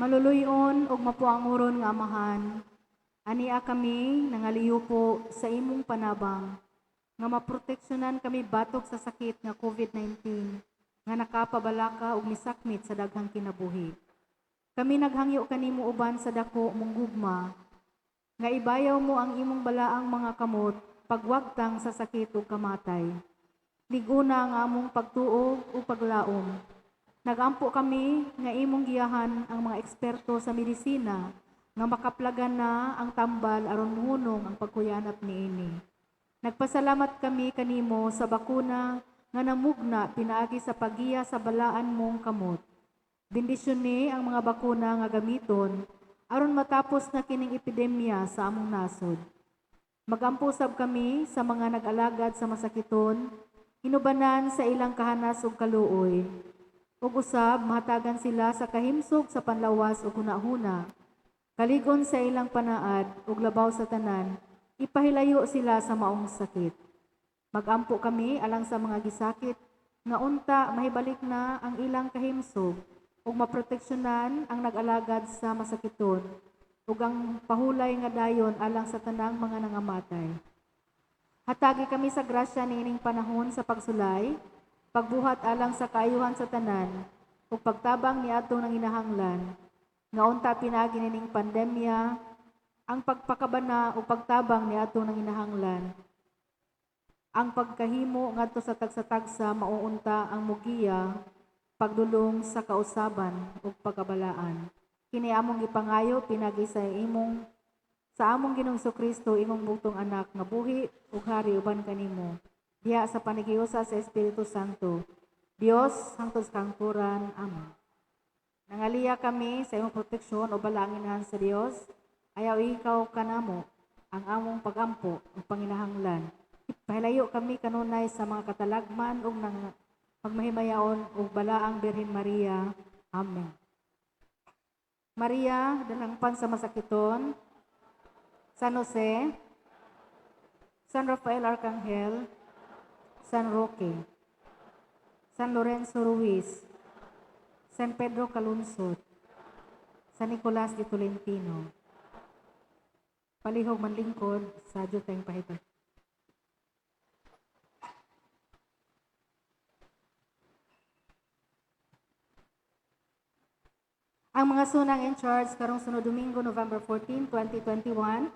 Speaker 5: Maluluyon ug mapuanguron nga Amahan, ania kami nangaliyupo sa imong panabang nga maproteksyonan kami batok sa sakit nga COVID-19 nga nakapabalaka ug misakmit sa daghang kinabuhi. Kami naghangyo kanimo uban sa dako mong gugma nga ibayaw mo ang imong balaang mga kamot pagwagtang sa sakit ug kamatay. Liguna ang among pagtuo ug paglaom. Nagampo kami nga imong giyahan ang mga eksperto sa medisina nga makaplagan na ang tambal aron mohunong ang pagkuyanap niini. Nagpasalamat kami kanimo sa bakuna nga namugna pinaagi sa paggiya sa balaan mong kamot. Bendisyone ang mga bakuna nga gamiton aron matapos na kining epidemya sa among nasod. Magampo sab kami sa mga nag-alagad sa masakiton, hinubanan sa ilang kahanas ug kaluoy. Ug usab mahatagan sila sa kahimsog sa panlawas ug hunahuna. Kaligon sa ilang panaad ug labaw sa tanan, ipahilayo sila sa maong sakit. Magampo kami alang sa mga gisakit nga unta mahibalik na ang ilang kahimsog ug maproteksyonan ang nag-alagad sa masakiton ug ang pahulay nga dayon alang sa tanang mga nangamatay. Hatagi kami sa grasya niining panahon sa pagsulay, pagbuhat alang sa kaayuhan sa tanan, ug pagtabang niadtong nanginahanglan, nga unta pinaagi nining pandemya, ang pagpakabana ug pagtabang niadtong nanginahanglan, ang pagkahimo ngadto sa tagsa-tagsa mauunta ang mugiya, pagdulong sa kausaban ug pagkabalaan. Kini among gipangayo pinagi sa imong sa among Ginoong Kristo, imong bugtong anak nga buhi ug hari uban kanimo diha sa panighiusa sa Espiritu Santo. Dios hangtod sa kahangturan. Amen. Nangaliya kami sa imong proteksyon o balanginahan sa Dios. Ayaw ikaw kanamo ang among pagampo ug panginahanglan. Pahilayo kami kanunay sa mga katalagman ug nang pagmahimayaon ug balaang Birhen Maria. Amen. Maria, dalangpan sa masakiton, San Jose, San Rafael Arcangel, San Roque, San Lorenzo Ruiz, San Pedro Calungsod, San Nicolas de Tolentino. Palihog manlingkod sa tayong pahibalo. Ang mga sunang in charge karong sunod Domingo, November 14, 2021,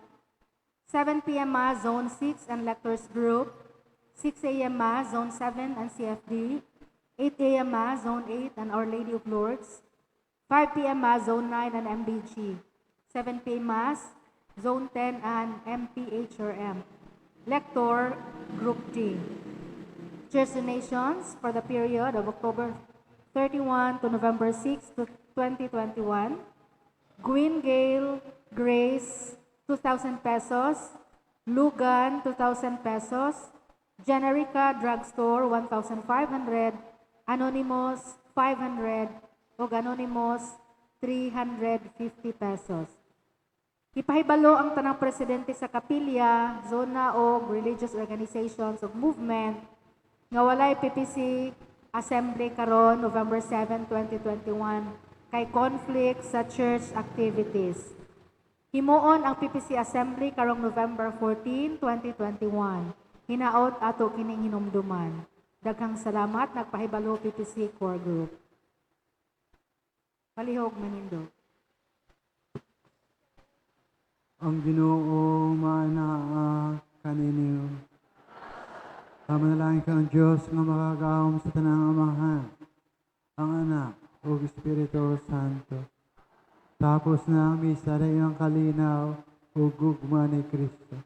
Speaker 5: 7 p.m. Mass, Zone 6 and Lectors Group, 6 a.m. Mass, Zone 7 and CFD, 8 a.m. Mass, Zone 8 and Our Lady of Lourdes, 5 p.m. Mass, Zone 9 and MBG, 7 p.m. Mass, Zone 10 and MPHRM. Lector, Group D. Church donations for the period of October 31 to November 6 to 2021. Gwyn Gale Grace, 2,000 pesos. Lugan, 2,000 pesos. Generica Drugstore, 1,500. Anonymous, 500. Ug Anonymous, 350 pesos. Ipahibalo ang tanang presidente sa kapilya, zona o religious organizations ug movement nga walay PPC assembly karon November 7, 2021 kay conflict sa church activities. Himuon ang PPC assembly karong November 14, 2021. Hinaot ato kining hinumduman. Daghang salamat, nagpahibalo PPC Core Group. Palihog manindog.
Speaker 4: Ang Ginoo maanaa kaninyo. Pamanalangin ka ang Diyos nga makagagahom sa tanang Amahan, ang Anak, ug Espiritu Santo. Tapos na ang misa na iyong kalinaw. Ug gugma ni Kristo.